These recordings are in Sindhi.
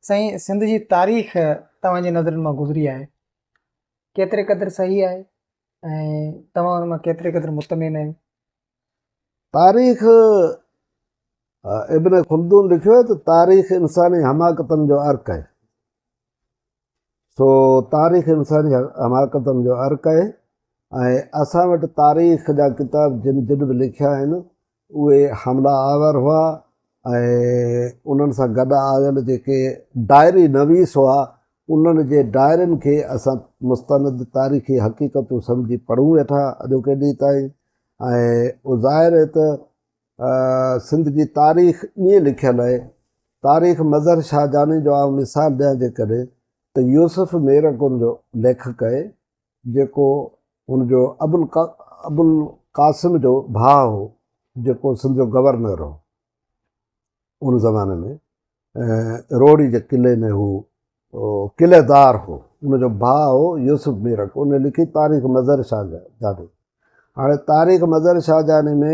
سائين سنڌ جي تاريخ توهان جي نظرن مان گذري آهي ڪيتري قدر صحيح آهي ۽ توهان ان مان ڪيتري قدر مطمئن آهيو؟ تاريخ ابن خلدون لکيو آهي ته تاريخ انساني حماقتن جو عرق آهي. سو تاريخ انساني حماقتن جو عرق آهي ۽ اسان وٽ تاريخ جا ڪتاب جن جن به لکيا آهن اهي حمله آور هئا ۽ انهن سان گڏ آيل جيڪي ڊائري نويس هئا انهن جي ڊائرين کي اسان مستند تاريخي حقيقتون سمجهي پڙهون ويٺا اڄوڪي ڏينهن تائين ۽ ظاهر آهي ته سنڌ جي تاريخ ائين لکيل آهي، تاريخ مظهر شاهجهاني جو آئون مثال ڏيان جيڪڏهن ته يوسف ميرڪ ان جو ليکڪ آهي جيڪو هن جو ابوالقاسم جو ڀاء هو جيڪو سنڌ جو گورنر هو ان زماني ۾ روهڙي جي قلعي ۾ هو قلعه دار هو ان جو ڀاء هو يوسف ميرڪ ان لکي تاريخ مظهر شاهجهاني هاڻي تاريخ مظهر شاهجهاني ۾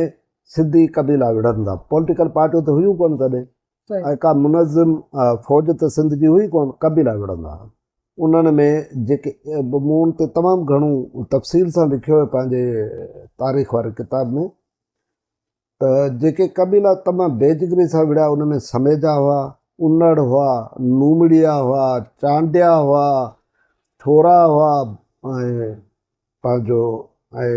سنڌي قبيلا وڙهن ٿا پوليٽيڪل پارٽيون ته هيون ڪونه تڏهن ۽ ڪا منظم فوج ته سنڌ جي هئي ڪونه قبيلا وڙهندا هئا انهن ۾ جيڪي مون ان تي تمام گهڻو تفصيل سان لکيو آهي پنهنجي تاريخ واري ڪتاب ۾ ته جيڪي قبيلا تمام بي جگري سان وڙهيا ان ۾ سميجا هئا، انڙ هئا، نومڙيا هئا، چانڊيا هئا، ٿورا هئا ۽ پنهنجو ۽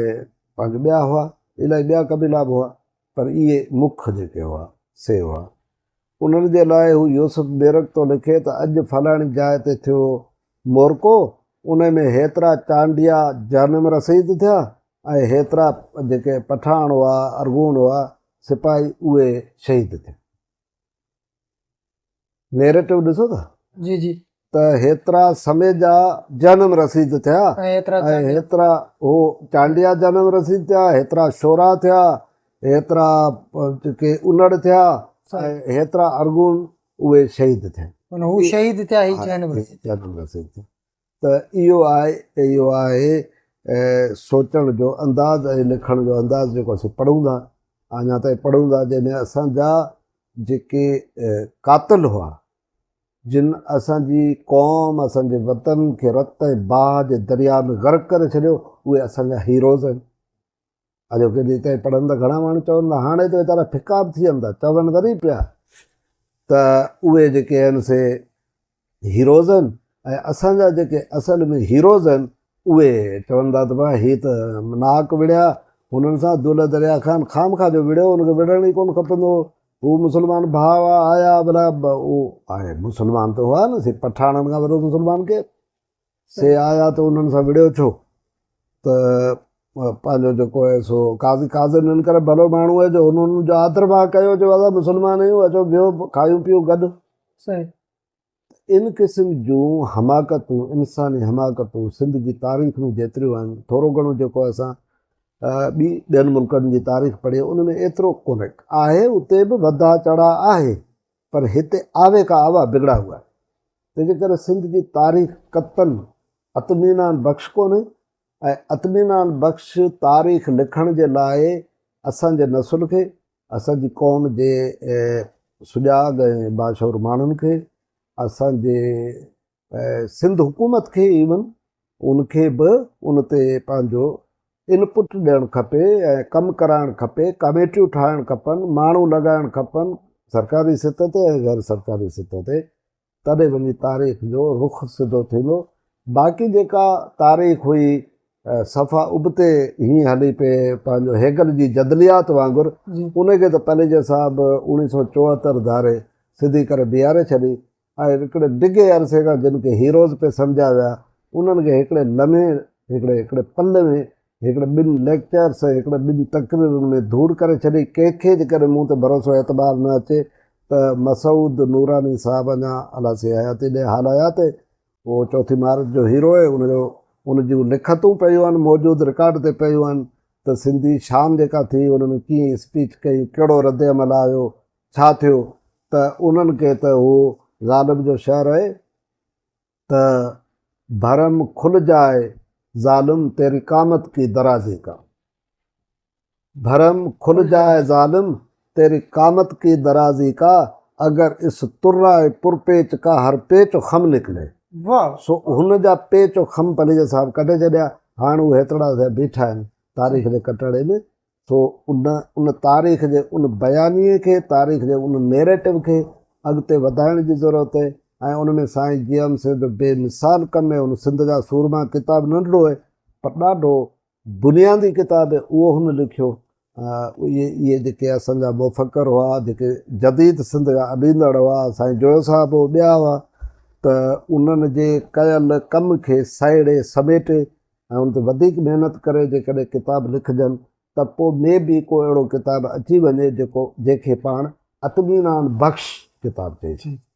پنهنجو ٻيا هئا، الائي ٻيا قبيلا به هئا پر اهي مک جيڪي هئا سي هئا. انهن جي لاء هو يوسف بيرڪ ٿو لکي ته اڄ فلاڻي جاء تي ٿيو مورڪو، ان ۾ هيترا چانڊيا جهنم رسيد ٿيا ۽ هيترا جيڪي پٺاڻ هئا، ارغون هئا، سپاهي اهي شهيد ٿيا. نيريٽو ڏسو ٿا. جي جي. ته هيترا سميجا جهنم رسيد ٿيا ۽ هيترا هو چانڊيا جهنم رسيد ٿيا، هيترا شورا ٿيا، هيترا جيڪي انڙ ٿيا ۽ هيترا ارغون اهي شهيد ٿيا. معنيٰ هو شهيد ٿيا هي جهنم رسيد ٿيا. جهنم رسيد ٿيا. ته اهو آهي اهو آهي سوچڻ جو انداز ۽ لکڻ جو انداز جيڪو اسين پڙهون ٿا اڃا تائين پڙهون ٿا جنهن ۾ اسان جا جيڪي قاتل هئا جن اسان جي قوم اسان جي وطن کي رت ۽ باهه جي درياء ۾ غرق ڪري ڇڏيو اهي اسان جا هيروز آهن اڄوڪي ڏينهن تائين پڙهن ته گهڻا ماڻهو چون ٿا هاڻي ته ويچارا ڦڪا به ٿي وين ٿا چون وري پيا ته اهي جيڪي آهن سي هيروز آهن ۽ اسان جا جيڪي اصل ۾ هيروز آهن اهي چون ٿا ته هي ته ناڪ وڙهيا هنن سان دولهه دريا خان خام خان جو وڙهيو هن کي وڙهڻ ئي ڪونه کپندو هو هو مسلمان ڀاء هئا آيا ڀلا هو آهي مسلمان ته هئا نه سي پٺاڻن کان وڏو مسلمان ڪير سي آيا ته انهن سان وڙهيو ڇو ته پنهنجو جيڪو آهي سو قاضي قاضي ان ڪري ڀلو ماڻهو آهي جو هن انهن جو آدر ڀاء ڪيو چيو اسان مسلمان آهيون اچو ويهو کايون پيون گڏ. صحيح. ان قسم جون حماقتون انساني حماقتون سنڌ جي تاريخ ۾ جيتريون آهن ٿورو گهڻو جيڪو اسان ٻي ٻين ملڪن جي تاريخ پڙهي ان ۾ ايترو ڪونه آهي اتي به وڌا چڙها آهي پر هتي آوي ڪا آوا بگڙا هئا تنهنجي ڪري سنڌ جي تاريخ قطعاً اطمينان بخش ڪونهي ۽ اطمينان بخش تاريخ لکڻ جي لاء اسان جي نسل کي اسان جي قوم جي سجاڳ ۽ باشعور ماڻهن کي اسان جي سنڌ حڪومت کي ايون ان کي به ان تي پنهنجو انپٽ ڏيڻ کپي ۽ ڪم ڪرائڻ کپي، ڪميٽيون ٺاهڻ کپن، ماڻهو لڳائڻ کپن سرڪاري سطح تي ۽ غير سرڪاري سطح تي تڏهن وڃي تاريخ جو رخ سڌو ٿيندو. باقي جيڪا تاريخ هئي صفا ابتي هيئن هلي پئي پنهنجو هيگل جي جدليات وانگر ان کي ته پليجي صاحب اوڻيهه سو چوهتر ڌاري سڌي ڪري بيهاري ڇڏي. ۽ هڪڙي ڊگهي عرصي کان جن کي هيروز پئي سمجهيا ويا، انهن کي هڪڙي لمحي، هڪڙي هڪڙي پل ۾، هڪڙي ٻن ليڪچرس ۽ هڪڙي ٻن تقريرن ۾ ڌوڙ ڪري ڇڏي. ڪنهن کي جيڪڏهن مون تي ڀروسو اعتبار نه اچي ته مسعود نوراني صاحب اڃا الله سي حياتي ڏي حال حيات هي، اهو چوٿين مارچ جو هيرو هي، ان جو ان جون لکتون پيون آهن، موجود رڪارڊ تي پيون آهن ته سنڌي شام جيڪا ٿي ان ۾ ڪيئن اسپيچ ڪئي، ڪهڙو ردعمل آيو، ڇا ٿيو ته انهن کي ته هو غالب جو شعر اهي ته ڀرم کل جائي ظالم تيري قامت ڪي درازي ڪا ڀرم کل جائي ظالم تيري قامت ڪي درازي ڪا اگر اس ترائي پرپيچ ڪا هر پيچ و خم نڪلي. واهه. سو هن جا پيچ و خم پليجي صاحب ڪڍي ڇڏيا، هاڻ اهي هيترڙا ٿيا بيٺا آهن تاريخ جي ڪٽهڙي ۾. سو ان ان تاريخ جي ان بيانيي کي، تاريخ جي ان نيريٽو کي اڳتي وڌائڻ جي ضرورت آهي ۽ ان ۾ سائين جي ايم سيد جو بي مثال ڪم آهي. هن سنڌ جا سورما ڪتاب ننڍڙو آهي پر ڏاڍو بنيادي ڪتاب آهي، اهو هن لکيو. اهي اهي جيڪي اسان جا مفڪر هئا، جيڪي جديد سنڌ جا اڏيندڙ هئا، سائين جويو صاحب هو، ٻيا هئا، ته انهن جي ڪيل ڪم کي سهيڙي سميٽي ۽ ان تي وڌيڪ محنت ڪري جيڪڏهن ڪتاب لکجن ته پوء مي بي ڪو اهڙو ڪتاب اچي وڃي جيڪو جنهن کي پاڻ اطمينان بخش ڪتاب چئي سگهون.